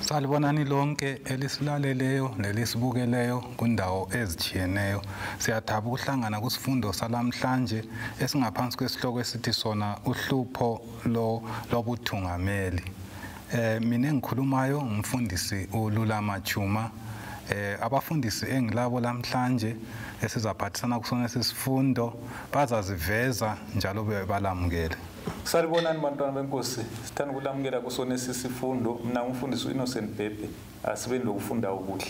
Salibonani lonke elisilaleleyo nelisibukeleyo kundawo ezitshiyeneyo. Siyathaba ukuhlangana kusifundo salamhlanje esingaphansi kwesihloko esithi sona uhlupho lobuthungameli. Mina engikhulumayo umfundisi uLulama Tshuma. Abafundisi engilabo lamhlanje esizaphathisana kusona sisifundo bazaziveza njalo bebalamukele. Salibonani bantwana benkosi, sithanda ukulamukela kusona sisifundo. Mina umfundisi uInnocent Bhebhe, asibeni lokufunda okuhle.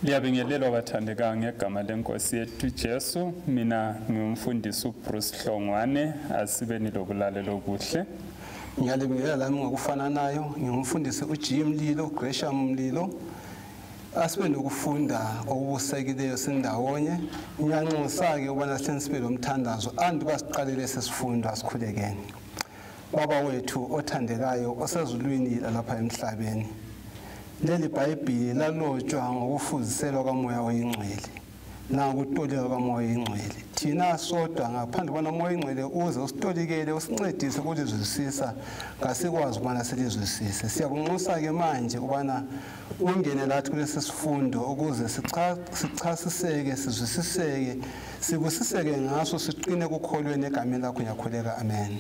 Liyabingelelwa bathandekayo ngegama lenkosi yethu Jesu. Mina ngumfundisi uBruce Hlongwane, asibeni lokulalela okuhle. Ngiyalibingelela lami ngokufananayo, ngingumfundisi uG Mlilo, Gresham Mlilo. Asibe nokufunda okubusekileyo sindawonye. Ngiyanxusa-ke ukubana sibe lomthandazo anduba siqale lesi sifundo. Asikhulekeni. Baba wethu othandekayo osezulwini lalapha emhlabeni, leli Bhayibhili lalotshwa ngokufuziselwa kaMoya oyiNgcwele nangokutolika kaMoya oyiNgcwele. Thina sodwa ngaphandle kwana Moya oyiNgcwele uze usitolikele usincedise ukulizwisisa, kasikwazi ukubana silizwisise. Siyakunxusa-ke manje ukubana ungene lathi kulesi sifundo ukuze sichasiseke, sizwisiseke, sibusiseke ngaso, siqine kukholweni egameni lakho. Ngiyakhuleka, amen.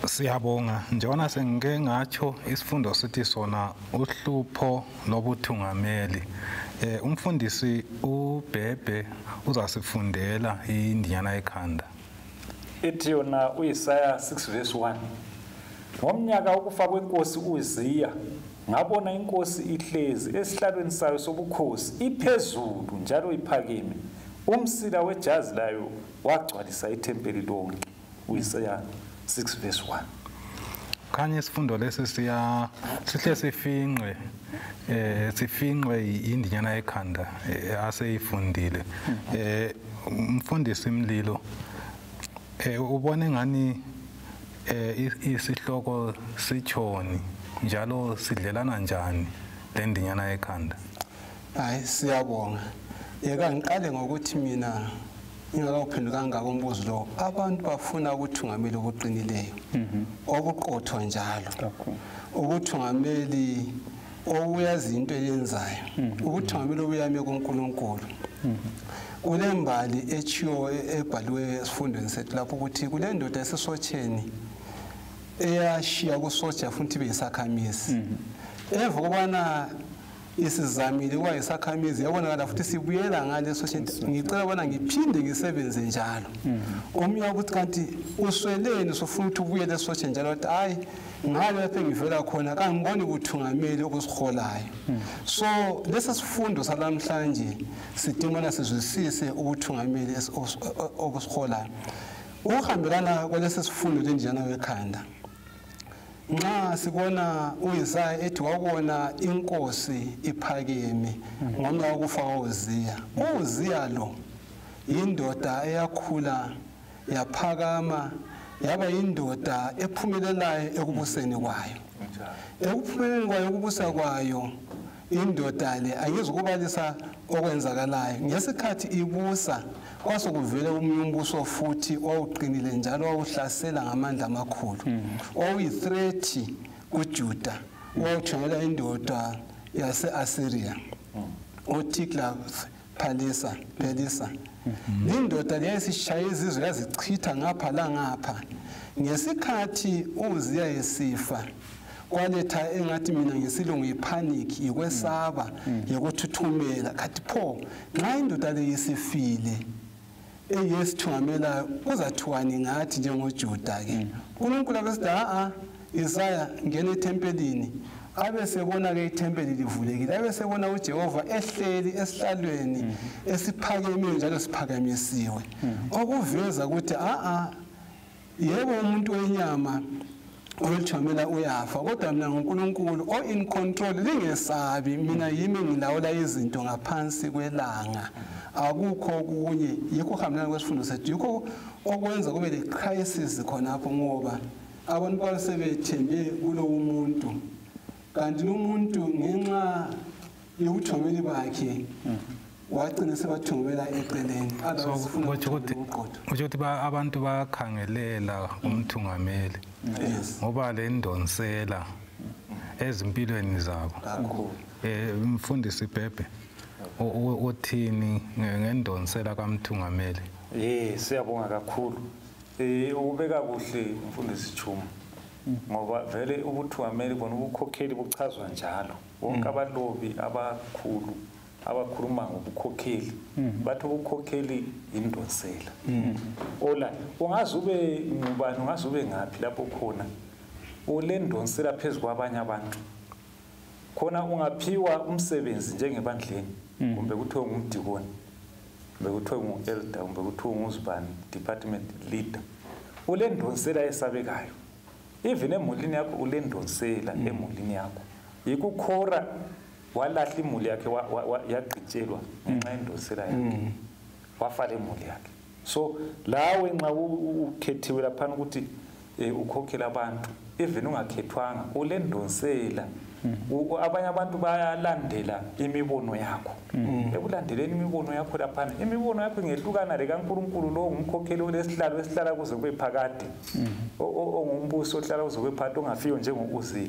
Siyabonga. Njengona sengike ngatsho, isifundo sithi sona uhlupho lobuthungameli. Umfundisi uBhebhe uzasifundela indinyana ekhanda. Ithi yona uIsaya 6 verse 1. Ngomnyaka wokufa kwenkosi uUziya, ngabona inkosi ihlezi esihlalweni sayo sobukhosi, iphezulu njalo iphakeme. Umsila wejazi layo wagcwalisa ithempeli lonke. uIsaya 6 verse 1. Khanye isifundo lesi siya sihle sifinqe sifinqe indinyana ekhanda aseyifundile. Umfundisi Mlilo, ubone ngani isihloko sitshoni njalo sidlelana njani le ndinyana ekhanda? Hayi, siyabonga. Yeka ngiqale ngokuthi mina ngingakawuphenduli kangako umbuzo lo. Abantu bafuna ukuthungameli obuqinileyo, obuqotho njalo, ukuthungameli obuyazi into eyenzayo, ukuthungameli obuyame kuNkulunkulu. Kulembali etshiwo ebhaliwe esifundweni sethu lapho ukuthi kule ndoda esesotsheni eyashiya kusotsha futhi ibe yisakhamizi. Emva kobana isizamile ukuba yisakhamizi, yabonakala futhi sibuyela ngale esotsheni, ngicela ubana ngiphinde ngisebenze njalo. Omunye ukuthi kanti usweleni usufuna ukuthi ubuyele esotsheni njalo, wathi hayi, ngale lapho engivela khona kangiboni kuthungameli okusiholayo. So lesi sifundo salamhlanje sidinga ubana sizwisise ubuthungameli obusiholayo. Ukuhambelana kwalesi sifundo lenjana wekhanda, nxa sibona uIsaya ethi wabona inkosi iphakeme ngomnyaka wokufa kaUziya. UUziya lo yindoda eyakhula yaphakama yaba yindoda ephumelelayo ekubuseni kwayo. Ekuphumeleleni kwayo ukubusa kwayo, indoda le angizukubalisa okwenzakalayo. Ngesikhathi ibusa kwasokuvele omunye umbuso futhi owawuqinile njalo owawuhlasela ngamandla amakhulu, owawuyi-threat kuJuda, owawuthungela indoda yase-Assyria uTiglath-Pileser. Lindoda leyayisishaya izizwe yazichitha ngapha langapha. Ngesikhathi uUziya esifa, kwaletha engathi mina ngesilungu yipanic, yikwesaba, yikuthuthumela. Kathi pho nxa indoda le isifile eyesithungamela kuzathiwani ngathi njengoJuda ke? uNkulunkulu abesithi a Isaya ngena ethempelini, abe sebona ke ithempeli livulekile, abe sebona uJehova ehleli esihlalweni esiphakemeyo njalo siphakamisiwe, okuveza ukuthi a yebo umuntu wenyama olithomela uyafa, kodwa mina nguNkulunkulu o in control, lingesabi, mina yimi ngilawula izinto ngaphansi kwelanga, akukho okunye. Yikho hambelana kwesifundo sethu, yikho okwenza kube le crisis khonapho, ngoba abantu basebethembe kulowo muntu, kanti lo muntu ngenxa yobuthomeli bakhe wagcina sebathungela eceleni. Kusho ukuthi abantu bayakhangelela umthungameli ngoba le ndonsela Ezimpilweni zabo. Mfundisi Bhebhe, uthini ngendonsela kaMthungameli? Siyabonga kakhulu. Ubeka kuhle mfundisi Chuma. Ngoba vele ubuthungameli bona ubukhokheli buchazwa njalo. Bonke abalobi abakhulu abakhuluma ngobukhokheli bathi ubukhokheli indonsela. Ola ungaze ube ngubani, ungaze ube ngaphi lapho khona ulendonsela phezulu kwabanye abantu. Khona ungaphiwa umsebenzi njengebandleni, kumbe kuthiwe ngumdikoni, kumbe kuthiwe ngu-elder, kumbe kuthiwe nguzibani, department leader, ulendonsela esabekayo. Even emulini yakho ulendonsela emulini yakho. Yikukhora walahla imuli yakhe, yagqitshelwa ngenxa yendonsela yakhe, wafa lemuli yakhe. So lawe nxa ukhethiwe laphana ukuthi ukhokhela abantu, even ungakhethwanga ulendonsela. Abanye abantu bayalandela imibono yakho. Ekulandeleni imibono yakho laphana, imibono yakho ingehlukana lekaNkulunkulu lo ngumkhokheli olesihlalo esihlala kuze kube phakade, ongumbuso ohlala kuze kube phakade, ongafiyo njengo-Uziya.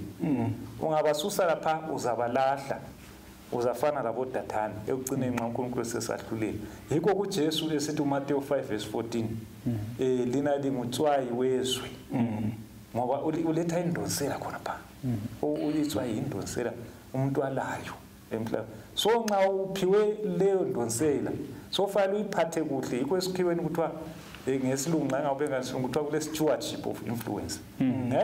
Ungabasusa lapha uzabalahla, uzafana laboDathani ekugcineni nxa uNkulunkulu esesahlulela. Yikho kuJesu esithi uMateyu 5 verse 14, lina lingutswayi wezwe, ngoba uletha indonsela khona pha. Uyitswayi indonsela umuntu alayo emhlabeni. So nxa uphiwe leyo ndonsela, so fanele uyiphathe kuhle. Yikho esikhiweni kuthiwa ngesilungu, nxa ngabe ngesilungu kuthiwa kule stewardship of influence.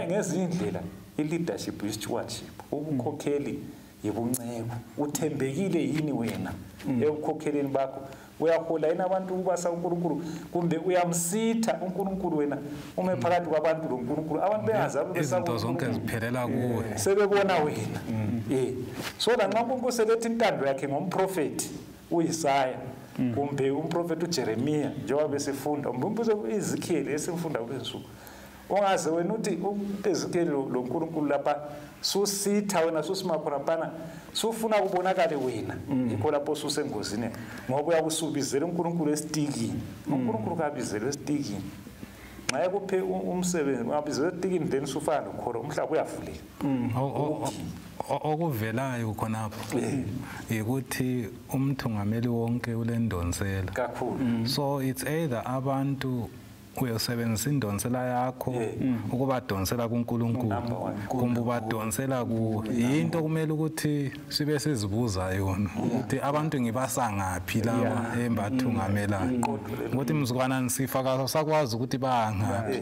Ngezinye indlela i-leadership i-stewardship, ubukhokheli yibunceko. Uthembekile yini wena ebukhokheleni bakho? Uyahola yini abantu ukubasa uNkulunkulu, kumbe uyamsitha uNkulunkulu wena ume phakathi kwabantu loNkulunkulu? Abantu bengazabi izinto zonke ziphelela kuwe, sebebona wena. So lanxa uNkulunkulu selethi intando yakhe ngomprofethi uIsaya, kumbe umprofethi uJeremiya, njengoba besifunda, kumbe uEzekiel esimfunda kulezinsuku, ungaze wena uthi uEzekiel loNkulunkulu lapha susitha wena, susima khona phana, sufuna kubonakale wena. Yikho lapho susengozini, ngoba uyakusubizela uNkulunkulu esitikini. uNkulunkulu kabizelwe esitikini. Nxa ekuphe umsebenzi, ungabizelwa esitikini, then sufana nokholo, umhlaba uyavuleka. Okuvelayo khonapho ukuthi umthungameli wonke ulendonsela kakhulu. So it's either abantu uyosebenzisa indonsela yakho ukubadonsela kuNkulunkulu, kumbe ubadonsela ku into kumele ukuthi sibe sizibuza yona, ukuthi abantu ngibasa ngaphi laba embathungamelayo, ukuthi mzukwana nisifaka sakwazi ukuthi bangaphi.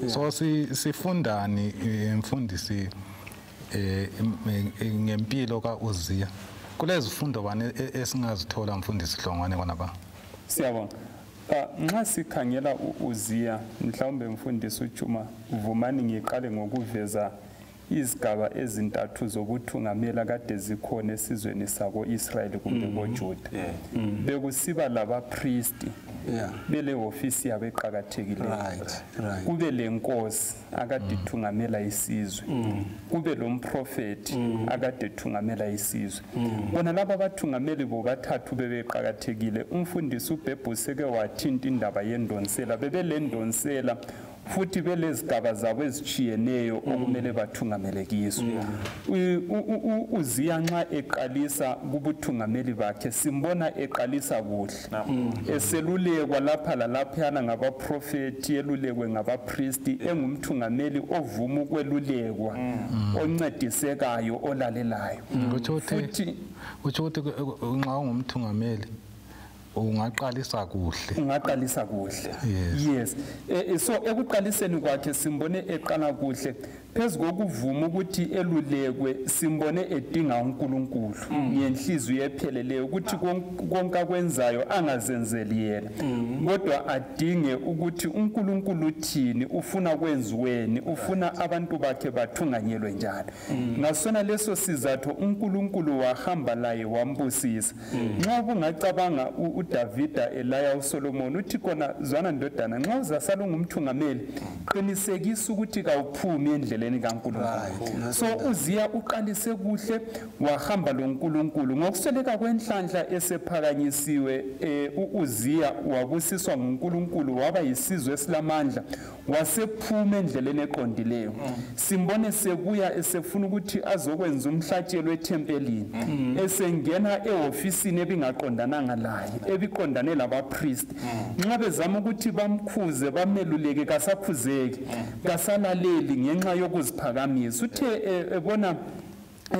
So sifundani mfundisi ngempilo kaUziya? Kulezifundo bani esingazithola mfundisi Hlongwane kona ba? Siyabonga. Nxa sikhangela uUziya, mhlawumbe mfundisi uJuma, vumani ngiqale ngokuveza izigaba ezintathu zokuthungamela kade zikhona esizweni sako-Israyeli kumbe koJuda. Bekusiba labapristi bele ofisi yabo eqakathekileyo, kube lenkosi akade ithungamela isizwe, kube lomprofethi akade ethungamela isizwe. Bona laba abathungameli bobathathu bebeqakathekile. Umfundisi uBhebhu seke wathinta indaba yendonsela, bebelendonsela futhi belezigaba zabo ezitshiyeneyo okumele bathungamele kizo. Uziya nxa eqalisa kubuthungameli bakhe, simbona eqalisa kuhle, eselulekwa lapha lalaphayana ngabaprofethi, elulekwe ngabapristi, engumthungameli ovuma ukwelulekwa, oncedisekayo, olalelayo. Futhi utsho ukuthi nxa ungumthungameli ungaqalisa kuhle. Ungaqalisa kuhle. Yes. So ekuqaliseni kwakhe simbone eqala kuhle. Phezu kokuvuma ukuthi elulekwe, simbone edinga uNkulunkulu ngenhliziyo epheleleyo, ukuthi konke akwenzayo angazenzeli yena, kodwa adinge ukuthi uNkulunkulu uthini, ufuna kwenziweni, ufuna abantu bakhe bathunganyelwe njani. Ngasona leso sizathu uNkulunkulu wahamba laye wambusisa. Nxa ungacabanga uDavida elaya uSolomon, uthi kona zwana ndodana, nxa uzasala ungumthungameli, qinisekisa ukuthi kawuphumi endleleni endleleni kaNkulunkulu. So uZiya uqalise kuhle wahamba loNkulunkulu. Ngokusweleka kwenhlanhla esephakanyisiwe, uZiya wabusiswa nguNkulunkulu, waba yisizwe esilamandla, wasephuma endleleni eqondileyo. Simbone sebuya esefuna ukuthi azokwenza umhlatshelo ethempelini, esengena ehofisini ebingaqondananga laye, ebiqondane labapriest. Nxa bezama ukuthi bamkhuze bameluleke, kasakhuzeki, kasalaleli ngenxa yokuziphakamisa. Uthe ebona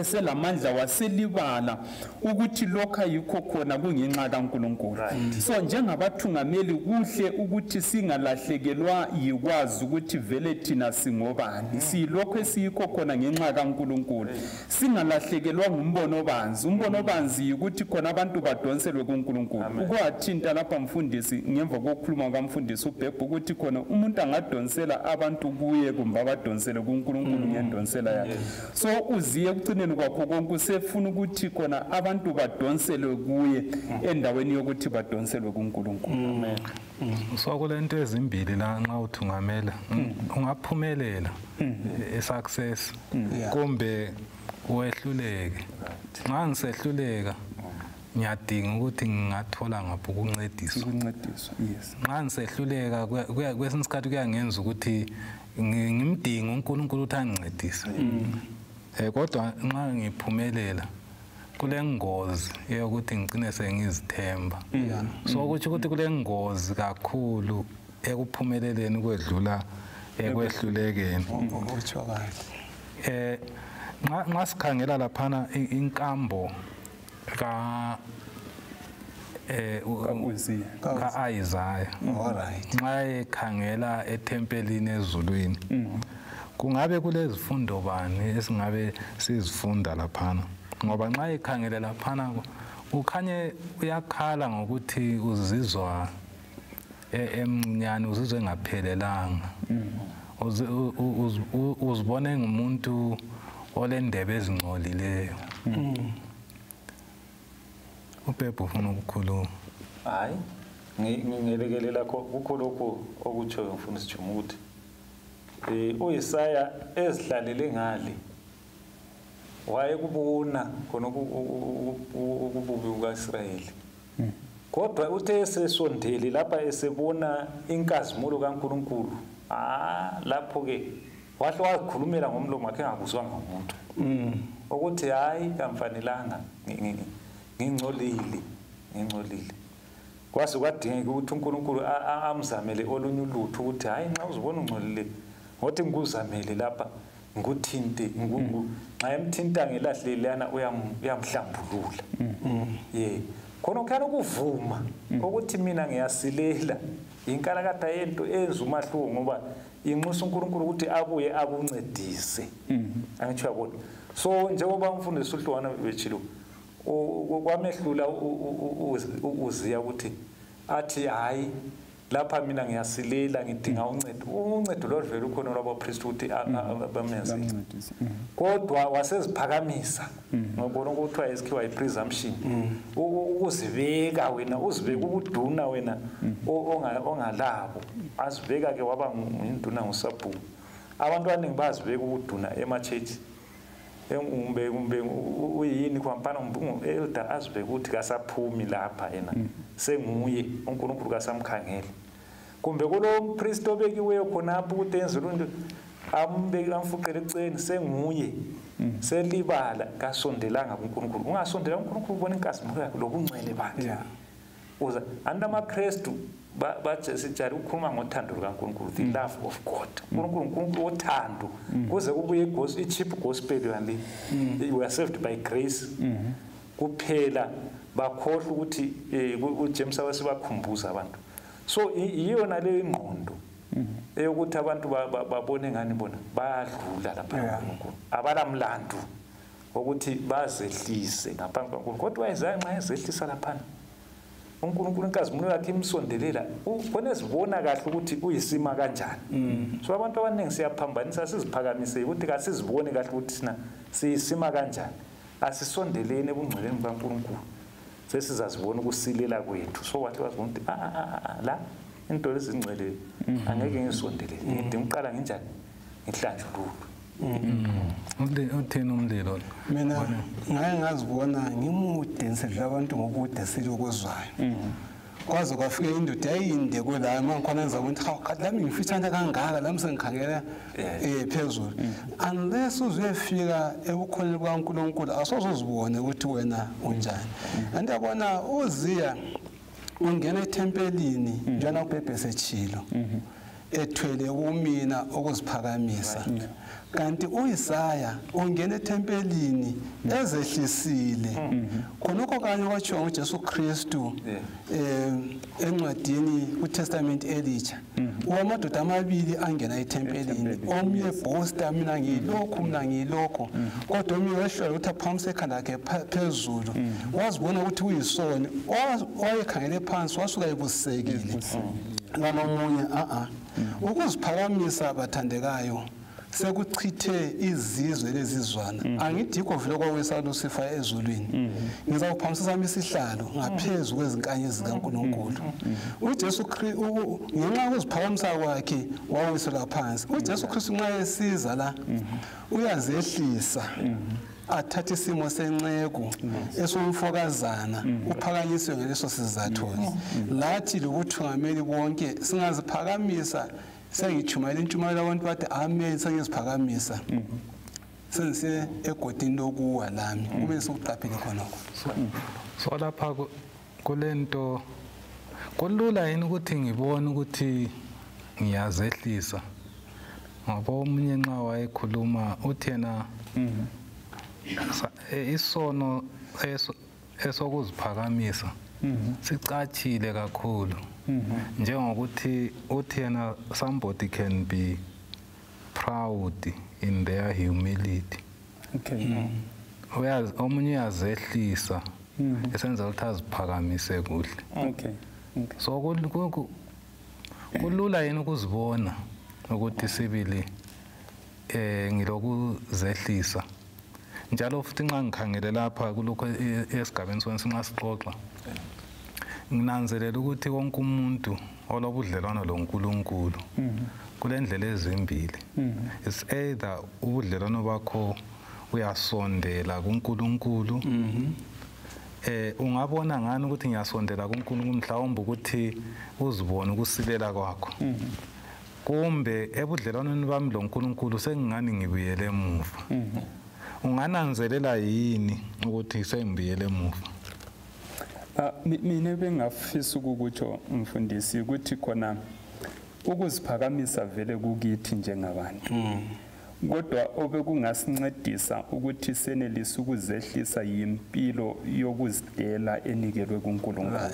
eselamandla waselibala ukuthi lokho ayikho khona kungenxa kaNkulunkulu. So njengabathungameli kuhle ukuthi singalahlekelwa yikwazi ukuthi vele thina singobani, siyilokho esiyikho khona ngenxa kaNkulunkulu. Singalahlekelwa ngumbono banzi. Umbono banzi ukuthi khona abantu badonselwe kuNkulunkulu. Ukwathinta lapha mfundisi ngemva kokukhuluma kamfundisi uBhebhu ukuthi khona umuntu angadonsela abantu kuye kumbe abadonsele kuNkulunkulu ngendonsela yakhe. So uZiye ekucineni kwakho konke usefuna ukuthi khona abantu badonselwe kuye endaweni yokuthi badonselwe kuNkulunkulu. Amen. So kulento ezimbili la nxa uthungamela ungaphumelela e-success kumbe wehluleke. Nxa ngisehluleka ngiyadinga ukuthi ngingathola ngapho ukuncediswa. Yes. Nxa ngisehluleka kwesinye isikhathi kuyangenza ukuthi ngimdinge uNkulunkulu ukuthi angincedise. Kodwa nxa ngiphumelela kule ngozi yokuthi ngicine sengizithemba. So kuthi ukuthi kule ngozi kakhulu ekuphumeleleni kwedlula ekwehlulekeni. Nxa sikhangela laphana inkambo ka ka-Isaya, nxa ekhangela ethempelini ezulwini, kungabe kulezifundo bani esingabe sizifunda laphana? Ngoba nxa ekhangele laphana ukhanye uyakhala ngokuthi uzizwa emncinyane, uzizwa engaphelelanga, uzibone ngumuntu olendebe ezingcolileyo. uBhebhu ufuna ukukhuluma. Hayi, ngingelekelela kukho lokho okutshoyo mfundisi Juma ukuthi uIsaya ezihlalele ngale wayekubona khona ukububi bukaIsrayeli. Kodwa uthe esesondele lapha esebona inkazimulo kaNkulunkulu, lapho ke wahle wazikhulumela ngomlomo wakhe engakuzwanga ngumuntu ukuthi hayi kamfanelanga, ngingcolile. Kwase kwadingeka ukuthi uNkulunkulu amzamele olunye ulutho ukuthi hayi nxa uzibona ungcolile ngothi ngikuzamele lapha ngikuthinte, nxa emthinta ngelahle lana uyamhlambulula. Ye khona khona ukuvuma ukuthi mina ngiyasilela inkalakatha yento enza umahluko ngoba inxusa uNkulunkulu ukuthi abuye akuncedise. Angitsho yabona. So njengoba umfundisi uHlwana bechilo kwamehlula uZiya ukuthi athi hayi lapha mina ngiyasilela ngidinga uncedo. Uncedo loluvela ukhona lwabapriest ukuthi bamenze. Kodwa waseziphakamisa ngobona ukuthiwa isikhiwa i-presumption, ukuzibeka wena, uzibeka ubuduna wena ongalabo. Azibeka ke waba induna ngusabhuku. Abantu abaningi bazibeka ubuduna ema-church. Umbe uyini kwampana elder azibeka ukuthi kasaphumi lapha yena senguye uNkulunkulu kasamkhangela. Kumbe kulo priest obekiweyo khonapho ukuthi enze lunto ambeke amfuqele eceni senguye selibala kasondelanga kuNkulunkulu. Ungasondela kuNkulunkulu ubona inkazimulo yakhe lokungcwele bakhe. Uza anti amaKristu sijayele ukukhuluma ngothando lukaNkulunkulu, the love of God. uNkulunkulu wothando kuze kubuye i-cheap gospel yona le, we are saved by grace kuphela. Bakhohlwa ukuthi uJames abasebakhumbuza abantu. So iyona le ingqondo eyokuthi abantu babone ngani bona bayadlula lapha kuNkulunkulu, abalamlandu ukuthi bazehlise ngaphambi kaNkulunkulu. Kodwa Isaya nxa ezehlisa laphana uNkulunkulu inkazimulo yakhe imsondelela, khona ezibona kahle ukuthi uyisima kanjani. So abantu abaningi siyaphambanisa siziphakamise ukuthi kasizibone kahle ukuthi sina siyisima kanjani. Asisondeleni ebungcweleni bukaNkulunkulu sesizazibona ukusilela kwethu. So wathi wazibona ukuthi la into lezingcwele angeke ngisondelele, ngidinga uqala nginjani ngihlanjululwe. Uthini umlilo? Mina ngaye ngazibona ngimude ngisedlula abantu ngobude silokuzwayo. Kwaze kwafika indoda yayinde kula mangikhona ngiza ukuthi hawu kanti lami ngifitshane kangaka lami sengikhangela phezulu. Unless uzuyefika ebukhoneni bukaNkulunkulu asoze uzibone ukuthi wena unjani. Anti yabona uZiya ungena ethempelini njena uBhebhe sechilo ethwele kumina okuziphakamisa. Kanti uIsaya ungena ethempelini ezehlisile. Khonokho kanye kwatshiwo nguJesu Kristu encwadini kuTestament elitsha. Amadoda amabili angena ethempelini, omnye boaster mina ngilokhu mina ngilokho, kodwa omnye wehluleka ukuthi aphakamise ekhanda lakhe phezulu. Wazibona ukuthi uyisoni, owayekhangele phansi wasuka ebusekile. Lalomunye ukuziphakamisa bathandekayo sekuchithe izizwe lezizwana. Angithi yikho vele kwawisa Lucifer ezulwini. Ngizawuphakamisa sami isihlalo ngaphezulu kwezinkanyezi zikaNkulunkulu. uJesu Kristu ngenxa yokuziphakamisa kwakhe wawiselwa phansi. uJesu Kristu nxa esiza la uyazehlisa athathe isimo senceku esomfokazana uphakanyiswe ngaleso sizathu. Lathi lokuthungameli bonke singaziphakamisa. Sengichumayela intshumayelo abantu bathi amen sengiziphakamisa. Sengise egodini lokuwa lami kumele sikuqaphele khonokho. So lapha kulento kulula yini ukuthi ngibone ukuthi ngiyazehlisa? Ngoba omunye nxa wayekhuluma uthi yena isono esokuziphakamisa sicatshile kakhulu. Njengokuthi uthi yena somebody can be proud in their humility. Okay. Omunye uyazehlisa esenza ukuthi aziphakamise kuhle. Okay. So kulula yini ukuzibona ukuthi sibili ngilokuzehlisa. Njalo futhi nxa ngikhangele lapha kulokho esigabeni sona sinxa sixoxa nginanzelela ukuthi wonke umuntu olobudlelwano loNkulunkulu kulendlela ezimbili. It's either ubudlelwano bakho uyasondela kuNkulunkulu. Ungabona ngani ukuthi ngiyasondela kuNkulunkulu? Mhlawumbe ukuthi uzibone ukusilela kwakho. Kumbe ebudlelwaneni bami loNkulunkulu sengingani ngibuyele emuva. Ungananzelela yini ukuthi sengibuyele emuva? Mina bengafisa ukukutsho mfundisi ukuthi khona ukuziphakamisa vele kukithi njengabantu. Kodwa obekungasincedisa ukuthi senelise ukuzehlisa yimpilo yokuzidela enikelwe kuNkulunkulu.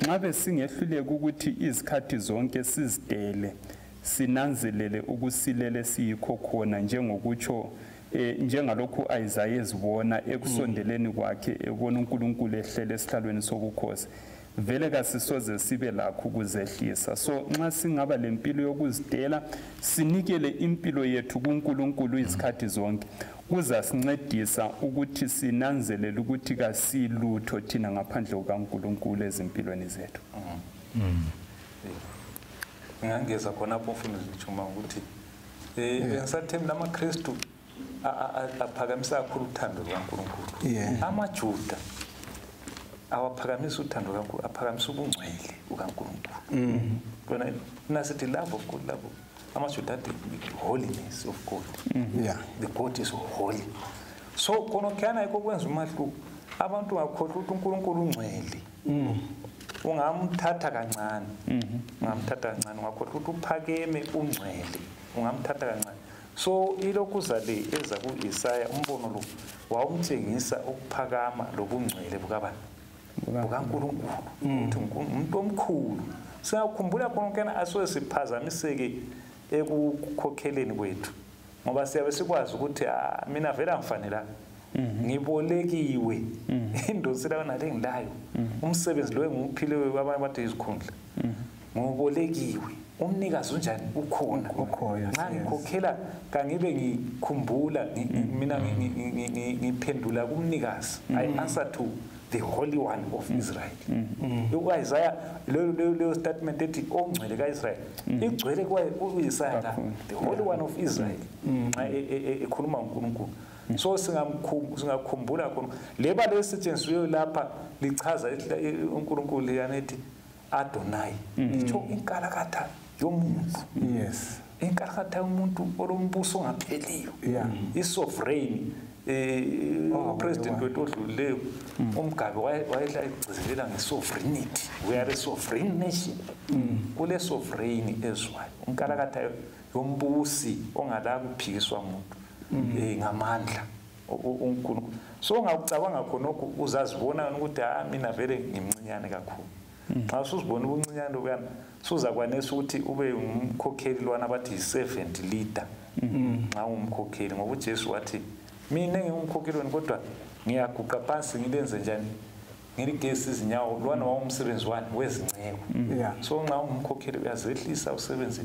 Nxa besingehluleka ukuthi izikhathi zonke sizidele sinanzelele ukusilele siyikho khona njengokutsho njengalokhu Isaiah ezibona ekusondeleni kwakhe ebona uNkulunkulu ehlele esihlalweni sobukhosi, vele kasisoze sibe lakho ukuzehlisa. So nxa singaba lempilo yokuzidela sinikele impilo yethu kuNkulunkulu izikhathi zonke, kuzasincedisa ukuthi sinanzelele ukuthi kasilutho thina ngaphandle kukaNkulunkulu ezimpilweni zethu. Ngingangeza khonapho mfundisi Chuma ukuthi bengisathemba lamaKristu aphakamisa kakhulu uthando lukaNkulunkulu. AmaJuda awaphakamisa uthando lukaNkulunkulu, aphakamisa ubungcwele bukaNkulunkulu. Bona nasithi love of God, love amaJuda athi holiness of God. The God is holy. So khona yikho kwenza umahluko. Abantu ngakhohlwa ukuthi uNkulunkulu ungcwele. Ungamthatha kancane. Ungamthatha kancane, ungakhohlwa ukuthi uphakeme ungcwele. Ungamthatha kancane. So ilokhuza le eza kuIsaya umbono lo wawumtshengisa ukuphakama lobungcwele bukabani bukaNkulunkulu ukuthi umuntu omkhulu. Singakhumbula khona asoze siphazamiseke ekukhokheleni kwethu ngoba siyabe sikwazi ukuthi mina vele angifanelanga, ngibolekiwe indonsela nale ngilayo umsebenzi lo engiwuphilewe abanye bathi izikhundla ngibolekiwe. Umnikazi unjani? Ukhona. Nxa ngikhokhela kangibe ngikhumbula mina ngiphendula kumnikazi. I answer to the Holy One of Israel. U-Isaiah leyo statement ethi ongcwele ka-Israel igcwele ku-Isaiah la, the Holy One of Israel, nxa ekhuluma ngoNkulunkulu. So singakhumbula khona leba lesetshenzisiweyo lapha lichaza uNkulunkulu liyana ethi Adonai, itsho inkalakatha yomuntu. Yes. Inkalakatha yomuntu olombuso ongapheliyo. I-sovereign. President wethu odlulileyo uMugabe wayehla egcizelela nge-sovereignty. We are a sovereign nation. Kule sovereign ezwayo. Inkalakatha yombusi ongala kuphikiswa umuntu ngamandla uNkulunkulu. So ungakucabanga khonokho uzazibona ukuthi mina vele ngimncinyane kakhulu. Nxa usuzibona ubuncinyane lobuyana suzakwanisa ukuthi ube ngumkhokheli lwana bathi yi-servant leader. Nxa ungumkhokheli, ngoba uJesu wathi mina ngingumkhokheli wenu kodwa ngiyaguqa phansi ngilenze njani, ngiligesi izinyawo lwana wawumsebenzi wani wezinceku. So nxa ungumkhokheli uyazehlisa usebenze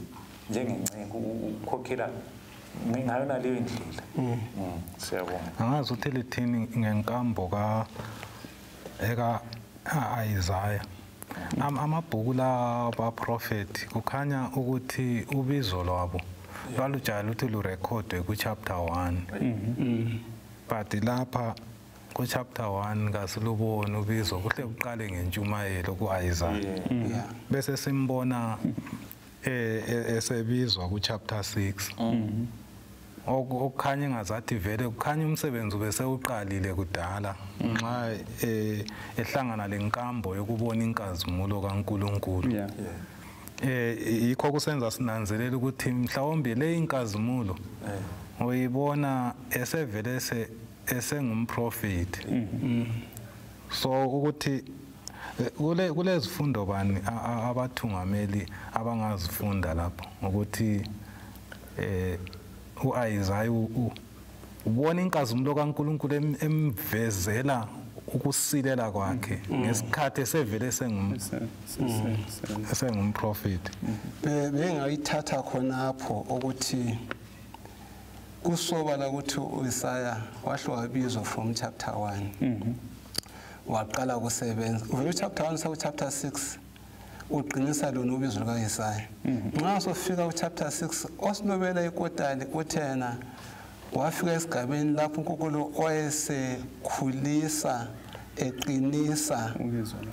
njengenceku, ukhokhela ngayona leyo indlela. Siyabonga. Angazi ukuthi lithini ngenkambo eka Isaiah. Amabhuku la baprofeti kukhanya ukuthi ubizo lwabo lwalujayele ukuthi lurekhodwe ku-chapter 1. But lapha ku-chapter 1 kasiluboni ubizo, kuhle kuqale ngentshumayelo ku-Isaiah. Bese simbona esebizwa ku-chapter 6. Okukhanya engazathi vele kukhanya umsebenzi ubesewuqalile kudala nxa ehlangana lenkambo yokubona inkazimulo kaNkulunkulu. Yikho kusenza sinanzelela ukuthi mhlawumbe le inkazimulo uyibona esevele esengumprofeti. So ukuthi kulezifundo bani abathungameli abangazifunda lapho ukuthi uIsaiah ubona inkazimulo kaNkulunkulu emvezela ukusilela kwakhe ngesikhathi esevele esengumprofeti. Bengayithatha khonapho ukuthi kusobala ukuthi uIsaiah wahle wabizwa from chapter 1 waqala ukusebenza. Uvela chapter 1 saku chapter 6 uqinisa lona ubizo lukaIsaya. Nxa sofika ku-chapter 6 osilobela ikotali uthena wafika esigabeni lapho uNkulunkulu owayesekhulisa eqinisa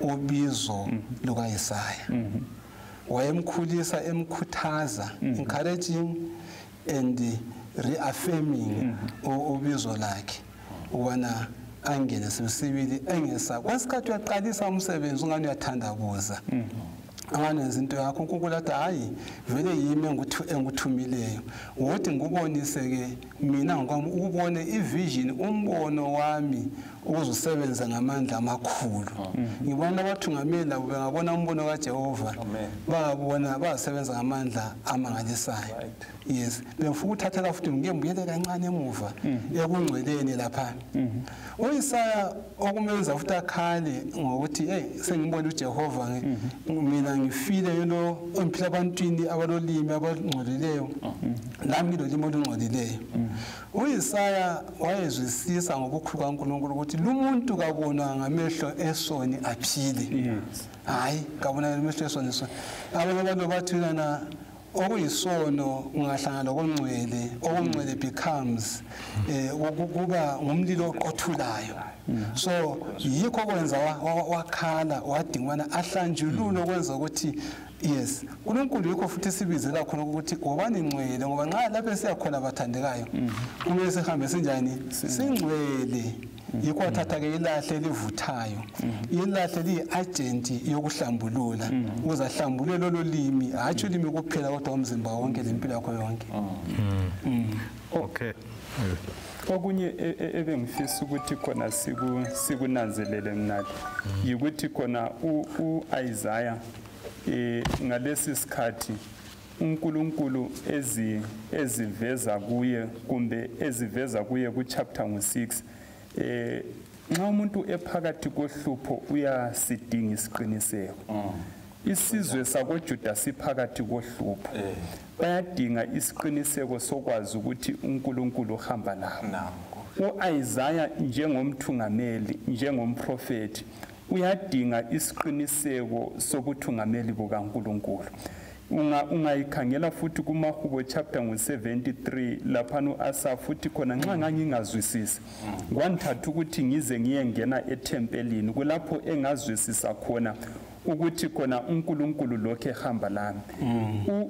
ubizo lukaIsaya. Wayemkhulisa emkhuthaza, encouraging and reaffirming ubizo lakhe ukubana angene sibili engesa. Kwesikhathi uyaqalisa umsebenzi ungani uyathandabuza. Anganenza into yakho uNkulunkulu athi hayi vele yimi enguthumileyo, wothi ngikubonise ke mina ngokwami ukubone ivision, umbono wami ukuzosebenza ngamandla amakhulu. Ngibona abathungameli labo bengabona umbono kaJehova babona basebenza ngamandla amangalisayo. Yes, bengifuna ukuthathela futhi ngiyembuyele kancane emuva ekungcweleni lapha. uIsaya okumenza futhi akhale ngokuthi hey sengibona uJehova mina ngifile lo ngiphila abantwini abalolimi abangcolileyo nami ngilolimi olungcolileyo. uIsaya wayezwisisa ngobukhulu kaNkulunkulu ukuthi lumuntu kabonwa ngamehlo esoni aphile. Hayi kabona ngamehlo esoni. Abanye abantu bathi lana okuyisono ungahlangana lokungcwele, okungcwele becomes kuba ngumlilo oqothulayo. So yikho kwenza wakhala wadingwana ahlanjululo kwenza ukuthi yes uNkulunkulu yikho futhi sibizela khona ukuthi wobani ngcwele, ngoba nxa lapho siyakhona bathandekayo kumele sihambe sinjani, singcwele. Yikho wathatha ke ilahle elivuthayo, ilahle liyi-agent yokuhlambulula ukuze ahlambulule lolo limi, hatshi ulimi kuphela kodwa umzimba wonke lempilo yakho yonke. Okay. Okunye ebengifisa ukuthi khona sikunanzelele mnali yikuthi khona uIsaiah ngalesi sikhathi uNkulunkulu eziveza kuye kumbe eziveza kuye ku chapter 6 nxa umuntu ephakathi kohlupho uyasidinga isiqiniseko. Isizwe sakoJuda siphakathi kohlupho. Bayadinga isiqiniseko sokwazi ukuthi uNkulunkulu uhamba nabo. U-Isaya njengomthungameli, njengomprofeti, uyadinga isiqiniseko sobuthungameli bukaNkulunkulu. Ungayikhangela futhi kumahubo chapter 73 laphana uAsaph futhi khona nxa ngangingazwisisi kwangithatha ukuthi ngize ngiyengena ethempelini, kulapho engazwisisa khona ukuthi khona uNkulunkulu lokho ehamba lami.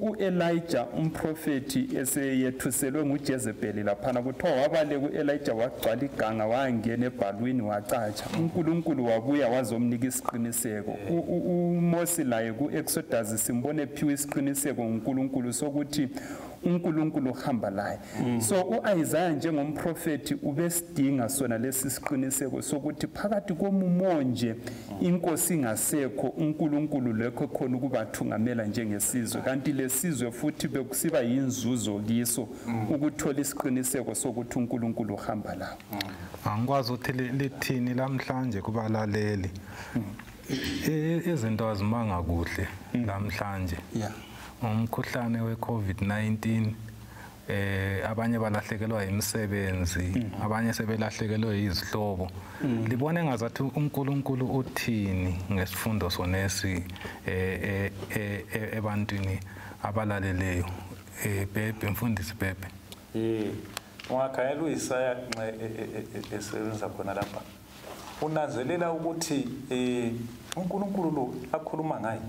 uElijah umprofeti eseyethuselwe nguJezebeli laphana, kuthiwa wabaleka uElijah wagcwala iganga wangena ebhalwini wacatsha. uNkulunkulu wabuya wazomnika isiqiniseko. uMose laye kuExodus simbone ephiwe isiqiniseko nguNkulunkulu sokuthi uNkulunkulu uhamba laye. So uIsaiah njengomprofeti ubesidinga sona lesi siqiniseko sokuthi phakathi komumo nje inkosi ingasekho, uNkulunkulu lokho khona ukubathungamela njengesizwe. Kanti lesizwe futhi bekusiba yinzuzo kiso ukuthola isiqiniseko sokuthi uNkulunkulu uhamba lawo. Angikwazi ukuthi lithini lamhlanje kubalaleli. Izinto azimanga kuhle lamhlanje. Umkhuhlane we-COVID-19, abanye balahlekelwa imisebenzi, abanye sebelahlekelwe izihlobo. Libone ngazathi uNkulunkulu uthini ngesifundo sonesi ebantwini abalaleleyo. Bebe mfundisi Bebe. Ungakhangela uIsaya esebenza khona lapha, unanzelela ukuthi uNkulunkulu lo akhuluma ngaye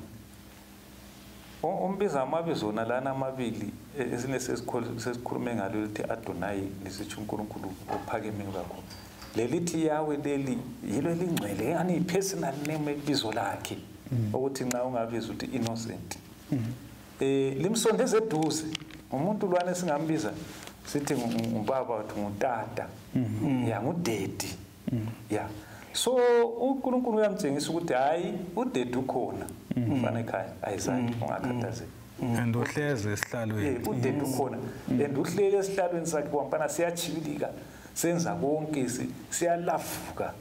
umbiza amabizo lana amabili esine sesikhulume ngalo lithi Adonai lisitsho uNkulunkulu ophakemeyo kakhulu. Lelithi Yahweh leli yilo elingcwele, yani personal name ibizo lakhe ukuthi nxa ungabiza ukuthi innocent. Limsondeze eduze umuntu lwana singambiza sithi ngubaba wathi ngutata, ya ngudedi. Ya so uNkulunkulu uyamtshengisa ukuthi hayi udedi ukhona mfana ekhaya Isaiah ungakhathazeki. And uhleze esihlalweni. Udedi ukhona and uhlele esihlalweni sakhe kwampana siyachibilika senza konke siyalafuka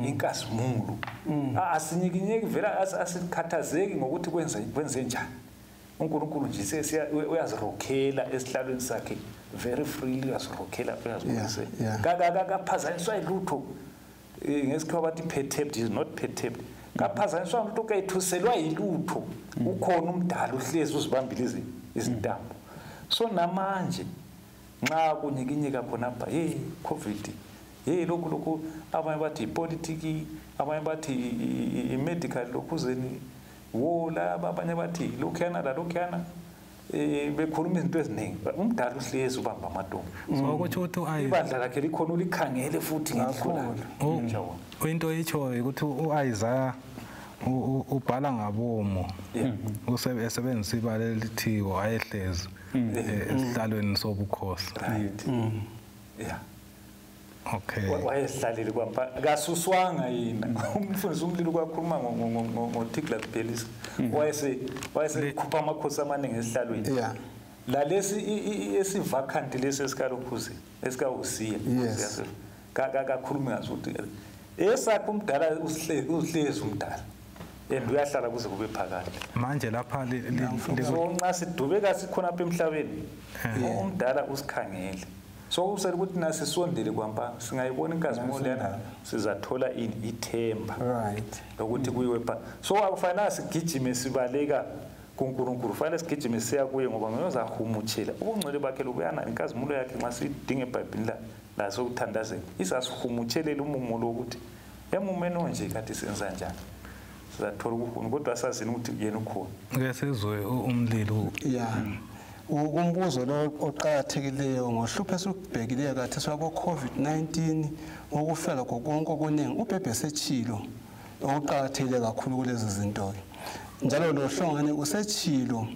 inkazimulo. Asinyikinyeki vela asikhathazeki ngokuthi kwenze njani. uNkulunkulu nje uyazirokhela esihlalweni sakhe very freely, uyazirokhela uyazibonisa. Kaphazanyiswa ilutho. Ngesikhiwa bathi perturbed, is not perturbed. Kaphazanyiswa umuntu okayithuselwa yilutho. Ukhona umdala uhlezi uzibambile izintambo. So namanje nxa kunyikinyeka khonapha, hey COVID, hey lokhu lokhu, abanye bathi ipolitiki, abanye bathi i-medical lokhuzeni, wo laba abanye bathi lokhuyana lalokhuyana, bekhuluma izinto eziningi. Umdala uhlezi ubamba amatombo. So ukuthi uthi ibandla lakhe likhona ulikhangele futhi ngehlulana. Into itshoyo ukuthi uIsaiah ubhala ngabomo, usebenzisa ibala elithi wayehlezi esihlalweni sobukhosi. Right. Yeah. Okay. Wayehlalele kwampa kasuswanga yena. Umfundisi umlilo kwakhuluma ngoTiglath-Pileser. Wayesekhupha amakhosi amaningi esihlalweni. Yeah. La lesi esivacant lesi esikalokhuzi esikaHosiya. Kakhuluma ngaso ukuthi esakhe umdala uhlezi umdala. And uyahlala kuze kube phakade. Manje lapha so nxa sidubeka sikhona apha emhlabeni umdala usikhangele. So usele ukuthi nasisondele kwampa singayibona inkazimulo lana sizathola ini ithemba. Right. Lokuthi kuyiwe pha. So akufanele sigijime sibaleka kuNkulunkulu, fanele sigijime siya kuye ngoba ngiyozahumutshela. Ubungcwele bakhe lobuyana inkazimulo yakhe nxa sidinga eBhayibhelini la sokuthandazela. Izasihumutshelela umumo lokuthi emumeni onje kade senza njani. Sizathola ukukhona kodwa sazini ukuthi yena ukhona. Ngeke sizwe umlilo. Yeah. Umbuzo lo oqakathekileyo ngohlupho esubhekileyo kathi swako COVID-19 ngokufela konke okuningi uBhebhe sechilo okuqakathekile kakhulu kulezi zinto. Njalo lo hlongane usechilo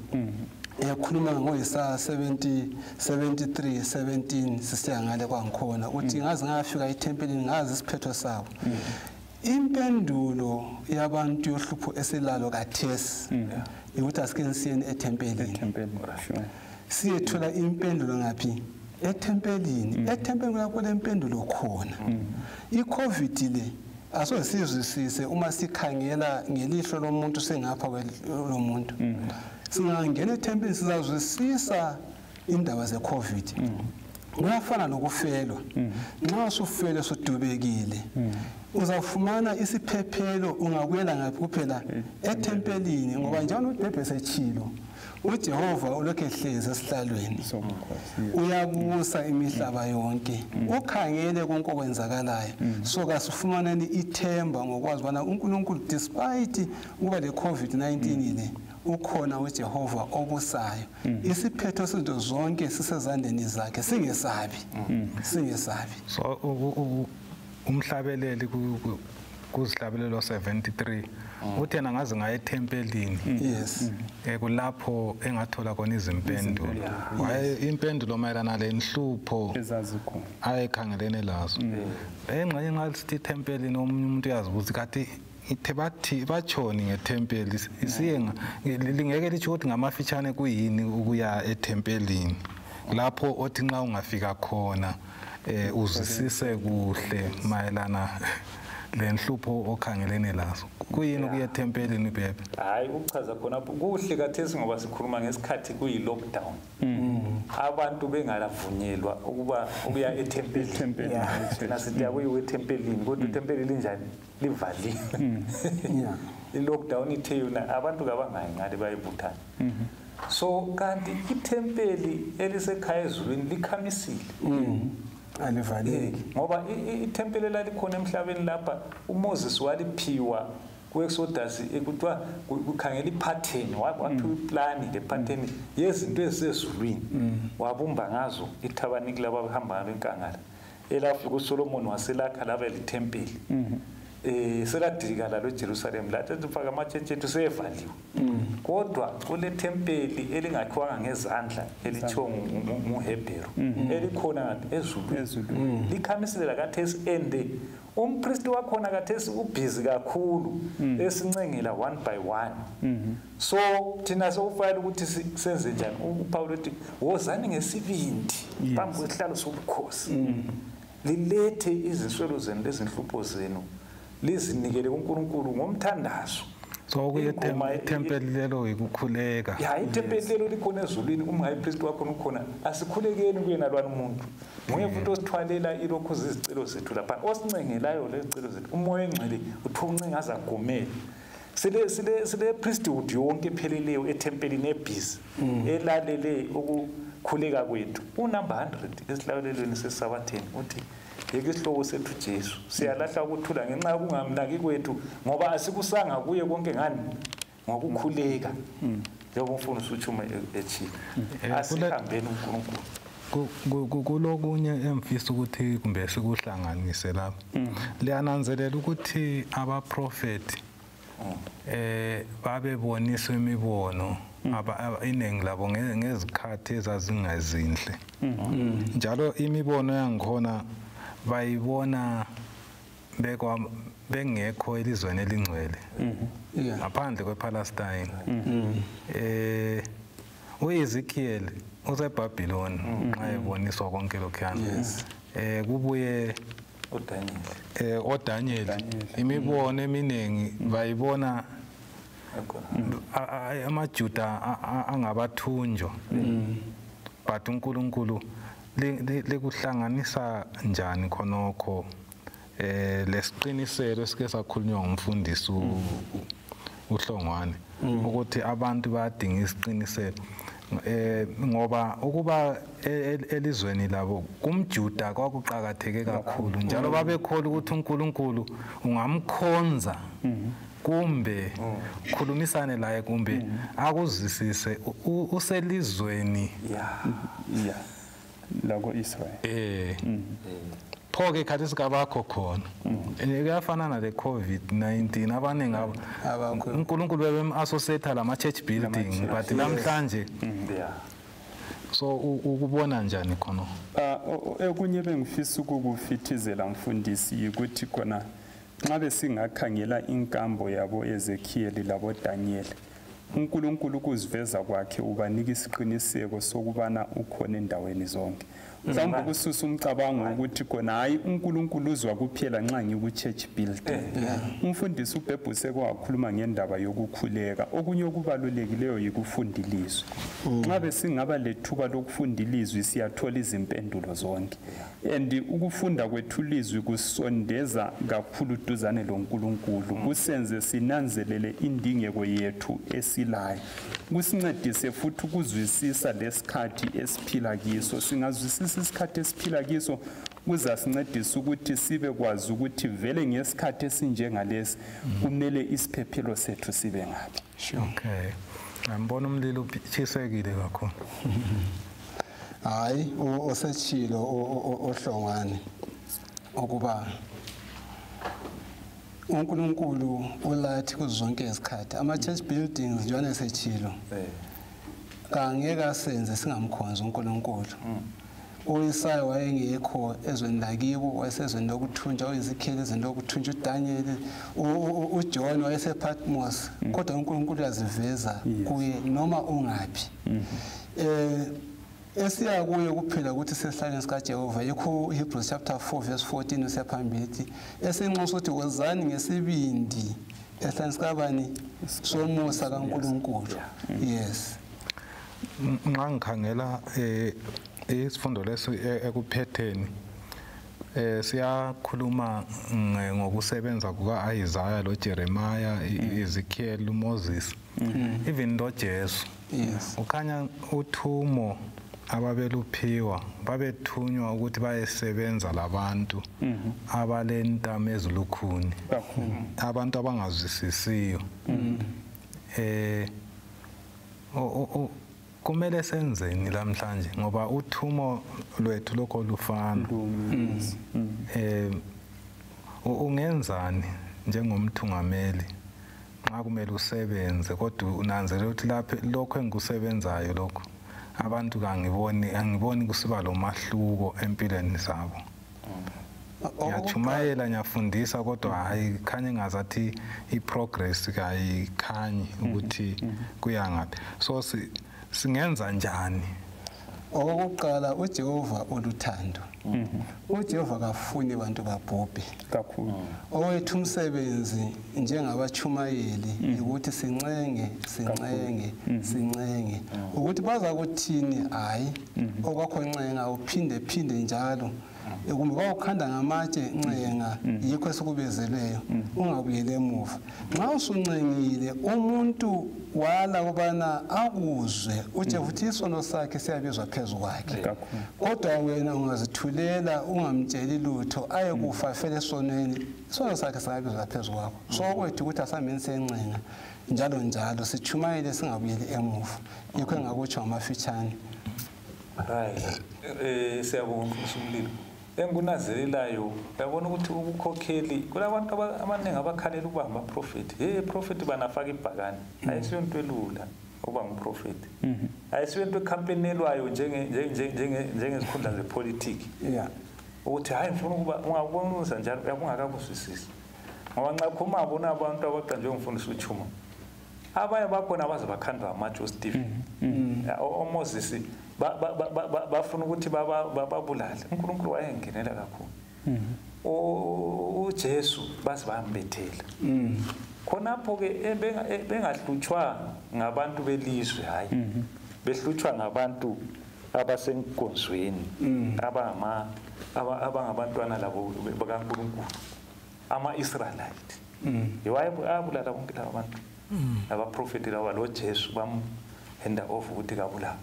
ekhuluma ngoIsaya 73 17 sisiya ngale kwangikhona uthi ngaze ngafika ethempelini ngazi isiphetho sabo. Impendulo yabantu yohlupho esilalo kathesi ukuthi asike siyeni ethempelini. Siyethola impendulo ngaphi? Ethempelini. Ethempelini kulapho lempendulo khona. iCovid le Asosizwisise uma sikhangela ngelihlo lomuntu sengapha lomuntu. Singangena ethempelini sizazwisisa indaba ze-COVID. Kuyafana nokufelwa. Nxa usufele sudubekile, uzafumana isiphephelo ungabuyela ngaphi kuphela ethempelini, ngoba njalo uBhebhe sechilo uJehova ulokhu ehlezi esihlalweni, uyabusa imihlaba yonke, ukhangele konke okwenzakalayo. So kasifumaneni ithemba ngokwazi ubana uNkulunkulu despite ukuba le COVID-19 le, ukhona uJehova obusayo. Isiphetho sezinto zonke sisezandleni zakhe, singesabi, singesabi. So umhlabeleli kuzihlabelelo 73 uthi yena ngaze ngaye ethempelini. Yes. Kulapho engathola khona izimpendulo. Waye impendulo mayelana lenhlupho ezazikhona ayekhangelene lazo. Engxenye nxa sithi ethempelini omunye umuntu uyazibuza kathi ithe bathi batshoni ngethempeli, isiye lingeke litsho ukuthi ngamafitshane kuyini ukuya ethempelini, lapho othi nxa ungafika khona uzwisise kuhle mayelana lenhlupho okhangelene lazo. Kuyini ukuya ethempelini Bhebhe? Hayi, ukuchaza khona kuhle kathesi ngoba sikhuluma ngesikhathi kuyi-lockdown, abantu bengalavunyelwa ukuba ukuya ethempelini. Thina sithi akuyiwe ethempelini, kodwa ithempeli linjani? Livaliwe. I-lockdown ithe yona abantu kabangayi ngale bayebuthana. So kanti ithempeli elisekhaya ezulwini likhamisile. Alivaleki. Ngoba ithempeli elalikhona emhlabeni lapha uMoses waliphiwa ku-Exodus, ekuthiwa kukhangela iphatheni, waphiwa iplani le pattern yezinto ezisezulwini, wabumba ngazo ithabanikeli abahamba ngalo enkangala. Elafika uSolomon waselakha laba lithempeli. Seladilika lalo eJerusalem, lathi sifaka amatshetshi ethu sevaliwe. Kodwa kule thempeli elingakhiwanga ngezandla elithiwa nguHebheru, elikhona ezulwini, likhamisile lakathesi ende. Umpristi wakhona kathesi ubhizi kakhulu esincengela one by one. So thina sokufayela ukuthi senze njani. uPaul uthi wozani ngesibindi phambi kwesihlalo sobukhosi, lilethe izinswelo zenu lezinhlupho zenu, lizinikele kuNkulunkulu ngomthandazo. So ukuya ethempeli lelo yikukhuleka. Ya, ithempeli lelo likhona ezulwini, umhigh priest wakhona ukhona. Asikhulekeni kuyena lwana umuntu. Nguye futhi osithwalela ilokhu izicelo zethu lapha, osincengelayo lezicelo zethu. Umoya engcwele uthi uncenga azagomele. Sile priesthood yonke epheleleyo ethempelini ebhizi elalele ukukhuleka kwethu. Unumber 100 esihlabelelweni sesabatheni uthi yeke isihloko sethu Jesu siyalahla ukuthula ngenxa yokungamnaki kwethu, ngoba asikusanga kuye konke ngani ngokukhuleka. Njengoba umfundisi usuchuma echile, asihambeni uNkulunkulu. Kulokunye emfisa ukuthi kumbe sikuhlanganise lapha. Liyananzelela ukuthi abaprofeti babeboniswa imibono iningi labo ngezikhathi ezazingazinhle, njalo imibono yangikhona bayibona bengekho elizweni elingcwele ngaphandle kwePalestine. uEzekiel useBhabhiloni nxa eboniswa konke lokhuyana. Kubuye oDaniel, imibono eminingi bayibona amaJuda angabathunjwa, but uNkulunkulu likuhlanganisa njani khonokho lesiqiniselo esike sakhulunywa ngumfundisi uHlongwane ukuthi abantu bayadinga isiqiniselo, ngoba ukuba elizweni labo kumJuda kwakuqhakatheke kakhulu, njalo babekholwa ukuthi uNkulunkulu ungamkhonza kumbe khulumisane laye kumbe akuzwisise uselizweni lako Israel. Pho ke khathi sikabakho khona kuyafana nale COVID-19, abaningi uNkulunkulu bebem-associate lama church building, but namhlanje so ukubona njani khona? Okunye bengifisa ukukufithizela mfundisi ukuthi khona nxa besingakhangela inkambo yabo Ezekiel labo Daniel, uNkulunkulu ukuziveza kwakhe ubanika isiqiniseko sokubana ukhona endaweni zonke. Mhlawumbe kususa umcabango ukuthi khona hayi uNkulunkulu uzwa kuphela nxa ngiku-church building. Umfundisi uBhebhuse kwakhuluma ngendaba yokukhuleka. Okunye okubalulekileyo yikufunda ilizwi. Nxa besingaba lethuba lokufunda ilizwi siyathola izimpendulo zonke. And ukufunda kwethu ilizwi kusondeza kakhulu duzane loNkulunkulu, kusenze sinanzelele indingeko yethu esilayo, kusincedise futhi ukuzwisisa lesikhathi esiphila kiso. Singazwisisa isikhathi esiphila kiso kuzasincedisa ukuthi sibe kwazi ukuthi vele ngesikhathi esinjengalesi kumele isiphephelo sethu sibe ngaphi. Okay. Ngambona umlilo utshisekile kakhulu. Hayi, osechilo ohlongwane ukuba uNkulunkulu ulathi kuzo zonke izikhathi. Ama-church buildings njalo esechilo kangeke asenze singamkhonzi uNkulunkulu. uIsaya wayengekho ezweni lakibo, wayesezweni lokuthunjwa, uEzekiel ezweni lokuthunjwa, uDaniel, uJohn wayesePatmos, kodwa uNkulunkulu uyaziveza kuye noma ungaphi. Esiya kuye kuphela ukuthi sesihlalweni sikaJehova. Yikho Hebrews chapter 4 verse 14 usephambili esinxusa ukuthi wozani ngesibindi esihlalweni sikabani somusa kaNkulunkulu. Yes. Nxa ngikhangela isifundo leso ekuphetheni siyakhuluma ngokusebenza kuka-Isaiah lo Jeremiah, Ezekiel, uMoses, even lo Jesu. Ukhanya uthumo ababeluphiwa babethunywa ukuthi bayesebenza labantu abalentamo ezilukhuni, abantu abangazwisisiyo. Kumele senzeni lamhlanje ngoba uthumo lwethu lokho lufana. Ungenzani njengomthungameli nxa kumele usebenze kodwa unanzelela ukuthi lapha lokho engikusebenzayo lokho abantu angiboni kusiba lomahluko empilweni zabo. Ngiyachumayela, ngiyafundisa, kodwa hayi khanye ngazathi i-progress kayikhanyi ukuthi kuya ngaphi. So singenza njani? Okokuqala, uJehova oluthando. uJehova kafuni abantu babhubhe. Kakhulu. Owethu umsebenzi njengabachumayeli ukuthi sincenge, sincenge, sincenge. Ukuthi baza kuthini, hayi okwakho ncenga uphinde phinde njalo. Kumbe bawukhanda ngamatshe ncenga, yikho esikubezelweyo, ungabuyeli emuva. Nxa usuncengile umuntu wala ukubana akuzwe, uJehova uthi isono sakhe siyabizwa phezu kwakhe. Kodwa wena ungazithulela ungamtsheli lutho, ayekufa fele esonweni, isono sakhe singabizwa phezu kwakho. So okwethu ukuthi asambeni sencenga njalo njalo, sichumayele singabuyeli emuva. Yikho engakutsho ngamafitshane. Right. Siyabonga mfundisi umlilo. Engunazelelayo uyabona ukuthi ubukhokheli kulabantu abaningi abakhalela ukuba ngamaprofeti. Hey prophet banafaka ibhakane. Ayisiyo into elula ukuba ngumprofeti. Ayisiyo into ecampaignelwayo njengezikhundla zepolitiki. Ukuthi hayi ngifuna ukuba ungabona njalo uyakungakakuzwisisi. Ngoba nxa ukhuluma bona abantu abaqanjwe ngumfundisi uChuma. Abanye bakhona abaze bakhandwa amatshe uStephen. OMoses bafuna ukuthi bababulale. uNkulunkulu wayengenela kakhulu. uJesu baze bambethela. Khonapho ke bengahlutshwa ngabantu belizwe, hayi. Behlutshwa ngabantu abasenkonzweni, abangabantwana labo bakaNkulunkulu, ama-Israelite. Yiwayabulala bonke laba bantu. Abaprofeti laba lo Jesu bamhenda off ukuthi kabulawa.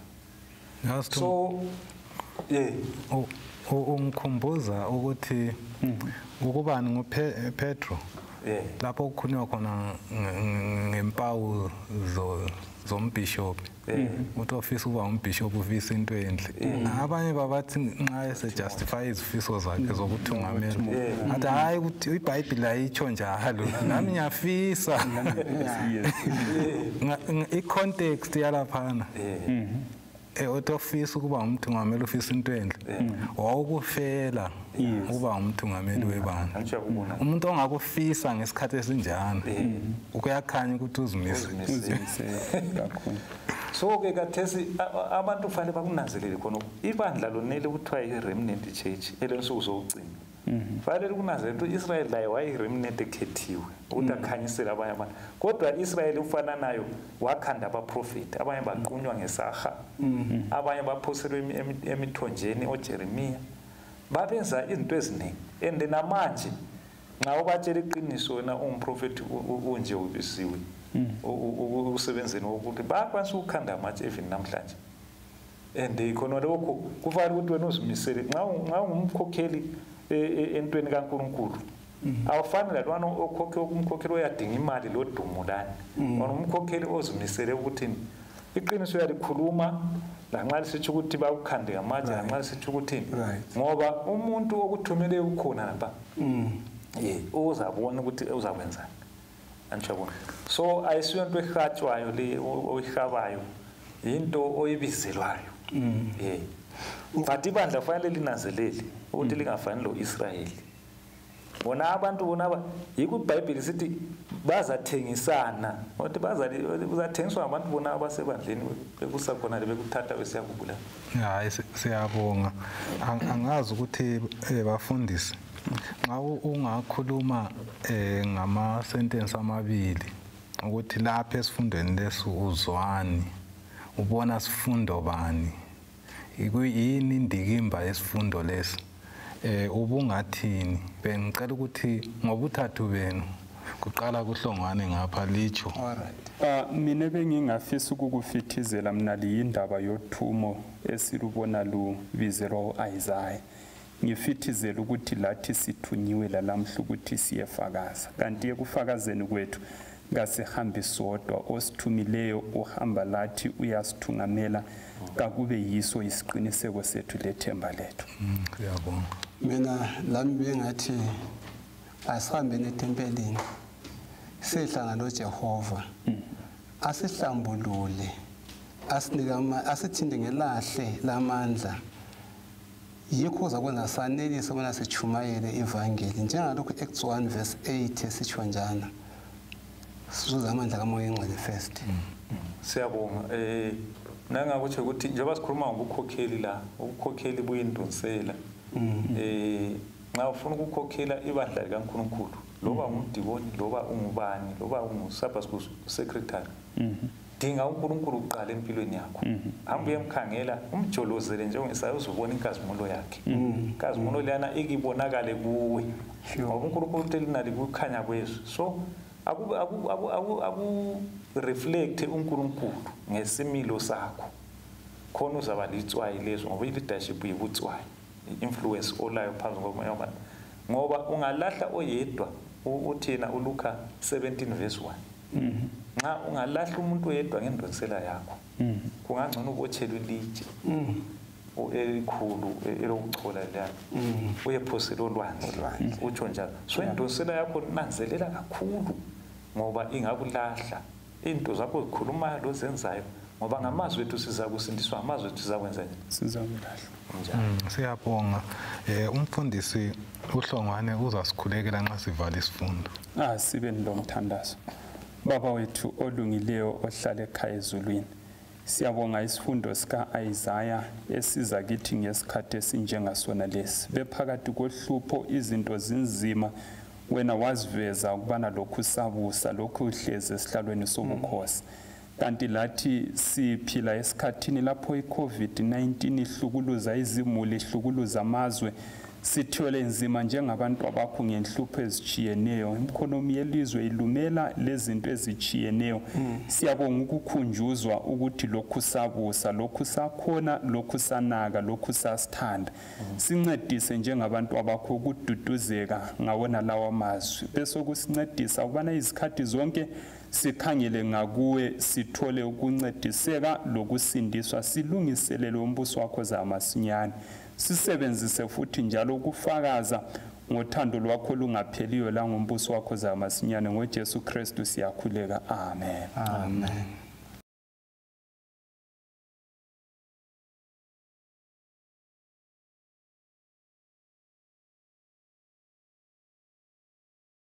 So ungikhumbuza ukuthi ukubani nguPetro lapho kukhulunywa khona ngempawu zombishop, uthi ofisa ukuba umbishop ufisa into enhle. Abanye babathi nxa ese-justify izifiso zakhe zokuthungamela athi hayi ukuthi iBhayibheli ayitsho njalo, nami ngiyafisa. I-context yalaphana uthi ofisa ukuba umthungameli ufisa into enhle, wawukufela ukuba umthungameli webandla. Umuntu ongakufisa ngesikhathi esinjani ukuyakhanya ukuthi uzimisele kakhulu. So-ke kathesi abantu kufanele bakunanzelele khona ibandla lonele kuthiwa i-remnant church elensuku zokugcina. Fanele kunanzelele ukuthi u-Israyeli laye wayi-remnant ekhethiwe ukuthi akhanyisele abanye abantu. Kodwa i-Israyeli ufana nayo wakhanda abaprofethi, abanye baqunywa ngesaha, abanye baphoselwe emithonjeni oJeremiya. Babenza izinto eziningi. And namanje nxa ubatshela iqiniso wena ungumprofethi unje ubisiwe usebenzeni wokuthi bayakwanisa ukukhanda amatshe even namhlanje. And khona lokho kufanele ukuthi wena uzimisele nxa ungumkhokheli entweni kaNkulunkulu. Awufani lalwana umkhokheli oyadinga imali lodumo lani. Wona umkhokheli ozimisele ukuthi iqiniso uyalikhuluma lanxa lisitsho ukuthi bakukhande ngamatshe, lanxa lisitsho ukuthi ngoba umuntu okuthumele ukhona lapha uzabona ukuthi uzakwenzani. Anjabona. So ayisiyo into ehatshwayo le oyihabayo, into oyibizelwayo. But ibandla kufanele linanzelele ukuthi lingafani lo-Israyeli. Bona abantu bona yikho iBhayibheli sithi bazathengisana, ukuthi bazathengiswa ngabantu bona abasebandleni bekusakhona bekuthatha besiyakubulala. Hayi siyabonga. Angazi ukuthi bafundisi nxa ungakhuluma ngama sentence amabili ukuthi lapha esifundweni lesi uzwani, ubona sifundo bani, yini indikimba yesifundo lesi, ubungathini? Bengicela ukuthi ngobuthathu benu kuqala kuhlongwane ngapha litsho. Mina bengingafisa ukukufithizela mina liyindaba yothumo esilubona lubizelwa u-Isaiah. Ngifithizela ukuthi lathi sithunyiwe lalamhla ukuthi siyefakaza. Kanti ekufakazeni kwethu kasihambi sodwa, osithumileyo uhamba lathi uyasithungamela, kakube yiso isiqiniseko sethu lethemba lethu. Ngiyabonga. Mina lami bengathi asihambeni ethempelini sihlangana noJehova, asihlambulule, asinike asithinde ngelahle lamandla. Yikho uzakwenza sanelise ubona sichumayele ivangeli njengalokhu Acts 1 verse 8 esitsho njana. Sizuza amandla kaMoya Oyingcwele first. Siyabonga. Nangakutsho ukuthi njengoba sikhuluma ngobukhokheli la, ubukhokheli buyindonsela. Nxa ufuna ukukhokhela ibandla likaNkulunkulu, loba ngumdikoni, loba ungubani, loba ungu-Sabbath school secretary, dinga uNkulunkulu uqala empilweni yakho. Hamba uyemkhangela, umjolozele njengoIsaya uzobona inkazimulo yakhe. Inkazimulo leyana ikibonakale kuwe. Ngoba uNkulunkulu uthe linali kukhanya kwezwe. So aku reflect uNkulunkulu ngesimilo sakho. Khona uzaba litswayi lezo ngoba i-leadership yibutswayi, i-influence olayo phambi komoya wabantu. Ngoba ungalahla oyedwa uthina uLuka 17 verse 1. Nxa ungalahla umuntu oyedwa ngendonsela yakho, kungangcono ubotshelwe ilitshe elikhulu elokuchola lana uyephosela olwandle, utsho njalo. So indonsela yakho nanzelela kakhulu ngoba ingakulahla. Into zakho zikhulumayo lozenzayo, ngoba ngamazwi ethu sizakusindiswa, ngamazwi ethu sizakwenza njani? Sizakulahla. Siyabonga. Umfundisi uHlongwane uzasikhulekela nxa sivala isifundo. Sibe nilomthandazo. Baba wethu olungileyo ohlala ekhaya ezulwini, siyabonga isifundo sika-Isaya esiza kithi ngesikhathi esinjengasona lesi. Bephakathi kohlupho, izinto zinzima, wena waziveza ukubana lokhu sabusa, lokhu uhlezi esihlalweni sobukhosi. Kanti lathi siphila esikhathini lapho i-COVID-19 ihlukuluza izimuli, ihlukuluza amazwe. Sithwele nzima njengabantu abakho ngenhlupho ezitshiyeneyo. Imkhonomi yelizwe ilumela lezinto ezitshiyeneyo. Siyabonga ukukhunjuzwa ukuthi lokhu sabusa, lokhu sakhona, lokhu sanaka, lokhu sasithanda. Sincedise njengabantu abakho ukududuzeka ngawona lawa mazwi. Bese kusincedisa ukubana izikhathi zonke sikhangele ngakuwe, sithole ukuncediseka lokusindiswa, silungiselele umbuso wakho zamasinyane. Sisebenzise futhi njalo ukufakaza ngothando lwakho lungapheliyo la ngombuso wakho zamasinyane. NgoJesu Kristu siyakhuleka. Amen. Amen.